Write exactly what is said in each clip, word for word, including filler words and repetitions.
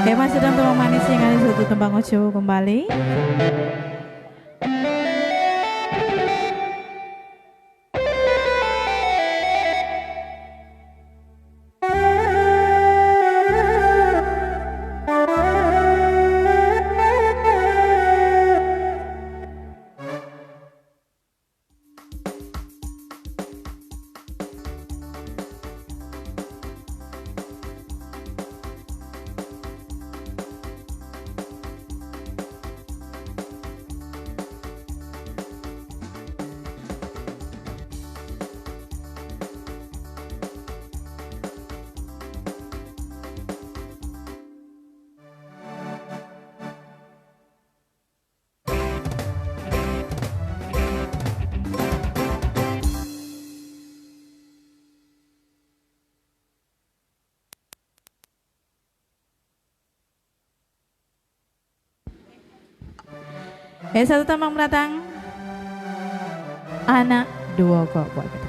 Tema sidang tulang manis yang ada satu tembang ocho kembali. Eh, satu tambang mendatang. Anak duo kok buat kita.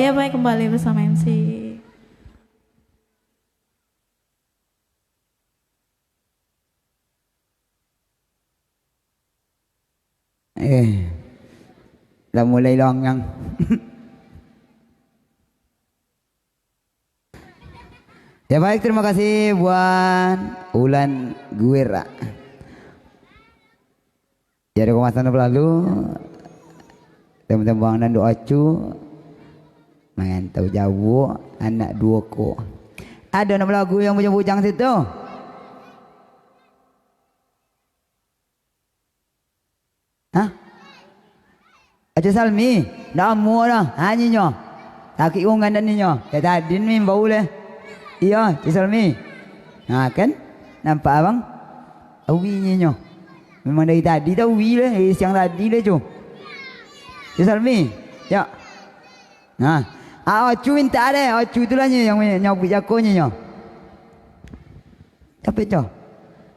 Ya, baik, kembali bersama M C. Eh, lah mulai longang. Ya baik, terima kasih buat Ulan Guera. Ya, ada kemasan berlalu. Tembang-tembang nan doa cu. Mangantau jauah anak duo ko. Ada nak balagu yang bujang-bujang situ? Hah? Aco Salmi, ndak amuah dah. Ha, nyinyo. Sakik ungan dah nyinyo. Dari tadi ni bau leh. Iyo, Aco Salmi. Nah, kan? Nampak abang? Awi nyinyo. Memang dari tadi dah awi leh. Dari siang tadi leh, cu. Aco Salmi. Yo. Nah. Ah, Ocu mintak deh. Ocu tu lah nyo yang nyabuik jako nyo. Tapi, co.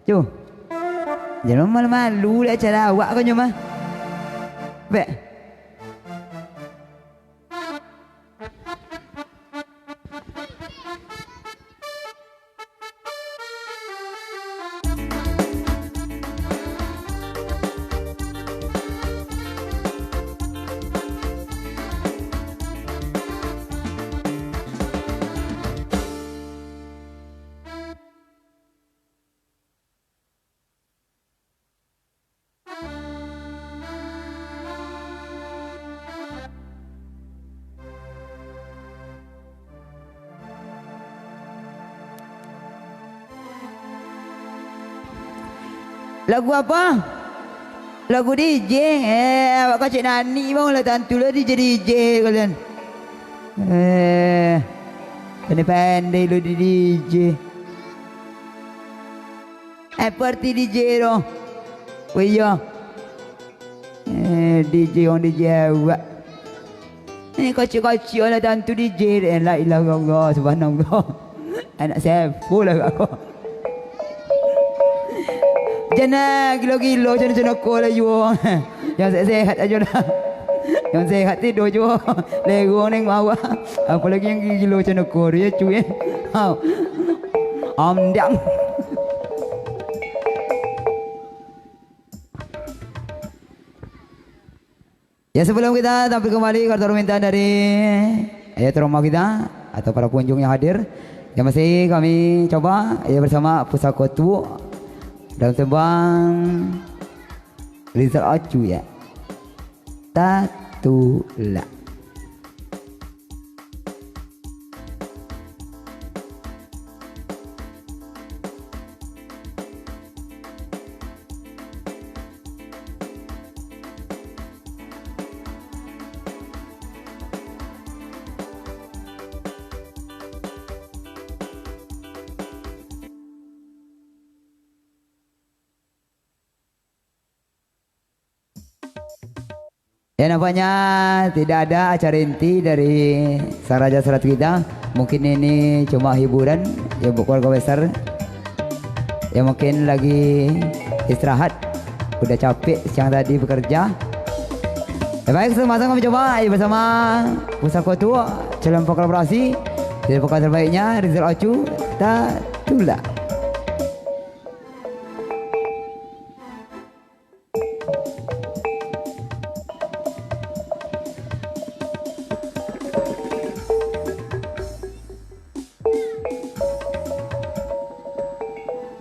Cu. Jan malu-malu lah acara awak ko nyo mah. Bek. Lagu apa? Lagu D J. Eh, awak kacik nani bang lah, tantu lah D J, D J kalian. Eh, pandai-pandai lo di D J. Eh, parti D J tu. Oh iyo. Eh, D J wong D J awak. Eh, kacik-kacik lah tantu D J. Eh, la ilaha illallah, subhanallah. Anak siapa lah kau? Jan lah gilo-gilo macam-macam ko lah juo. Yang sehat-sehat ajo lah. Yang sehat tidur juo. Lerong neng bawah. Apalagi yang gilo-gilo macam ko tu, ya, cuy, eh. Ha. Amdang. Ya, sebelum kita tampil kembali, kartu permintaan dari, ya, tuan rumah kita atau para pengunjung yang hadir, yang masih kami coba, ya, bersama Pusako Tuo dalam tembang Rizal Ocu, ya. Tatulak. Ya, nampaknya tidak ada acara inti dari Sang Raja Seratus kita. Mungkin ini cuma hiburan, ya, buat keluarga besar. Ya, mungkin lagi istirahat. Udah capek siang tadi bekerja. Ya, baik, sama-sama kami coba, ya, bersama Pusako Tuo, calon vokal kolaborasi. Dari vokal terbaiknya, Rizal Ocu, Tatulak.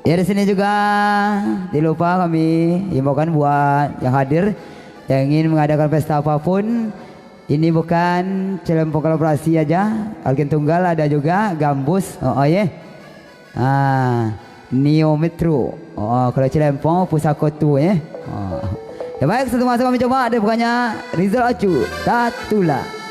Ya, di sini juga tidak lupa kami imbaukan buat yang hadir, yang ingin mengadakan pesta apapun, ini bukan calon vokal kolaborasi aja, organ tunggal ada juga, gambus, oh, oh, ya. Ah, Neo Metro. Oh, kalau Cilempong, Pusako Tuo, eh. Oh. Ya baik, satu masa kami coba, ada bukannya Rizal Ocu, Tatulak.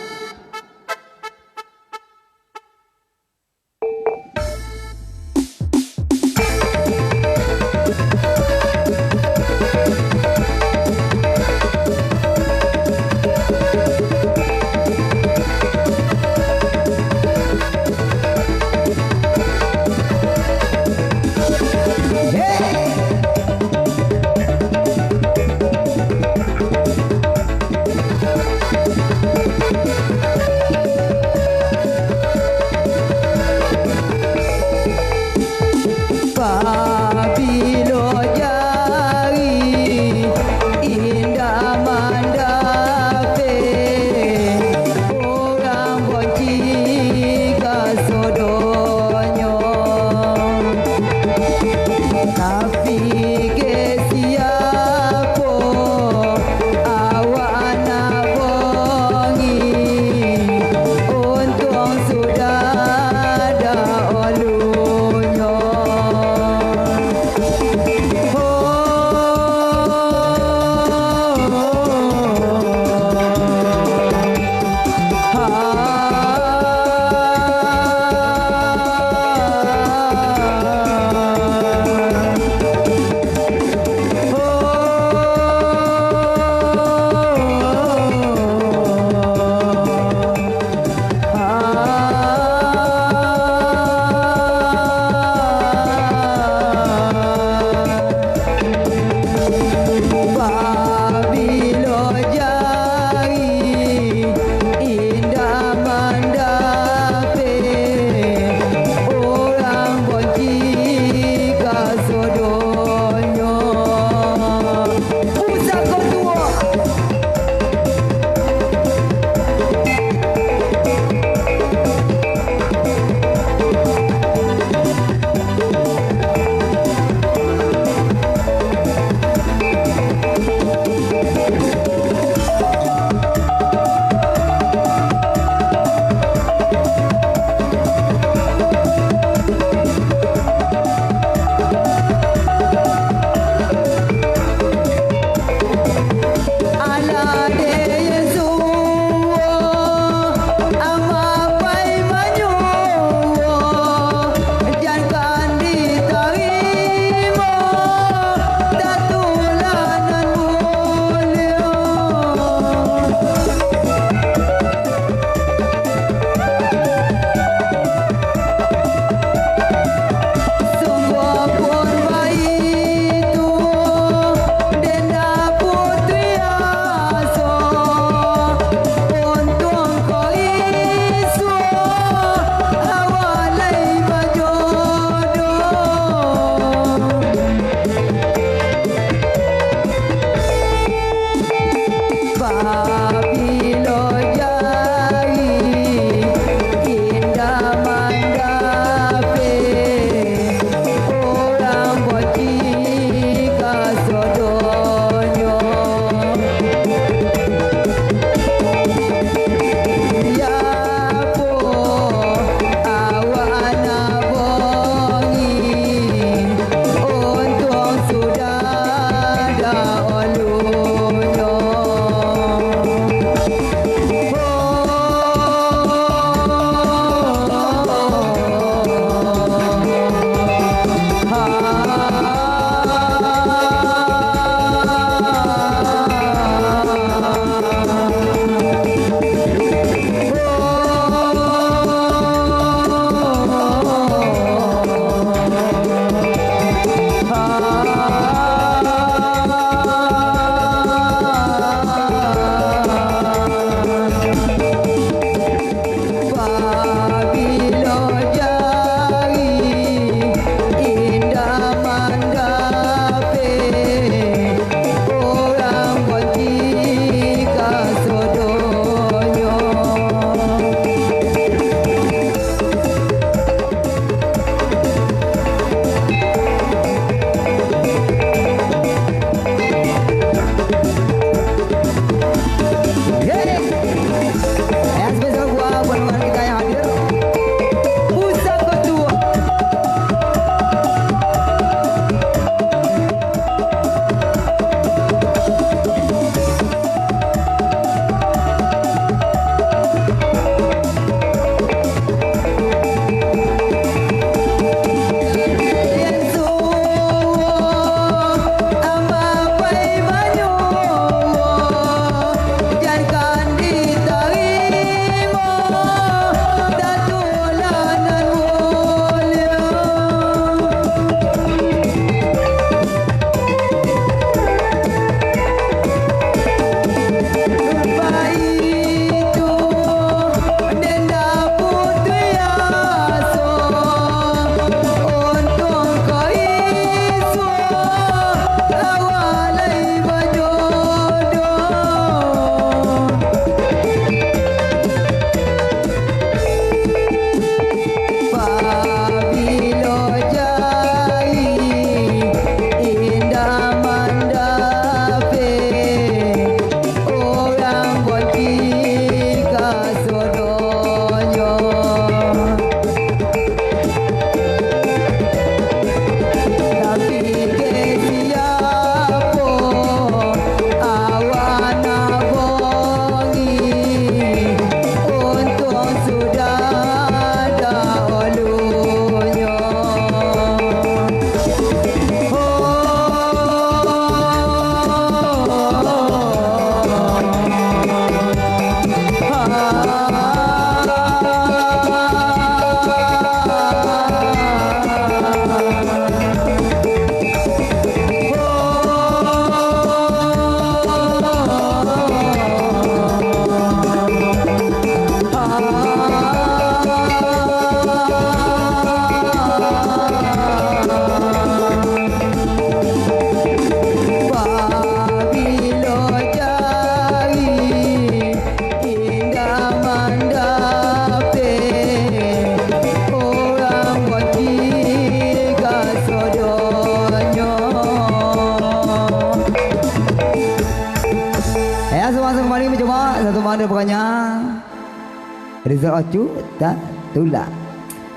Rizal Ocu, ta-, tulak.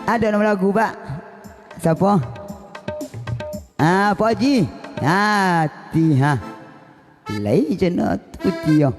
Ado nan balagu, Pak? Siapa? Ah, Pak Haji. Ah, ti, ha. Lai cano tu ti, yo.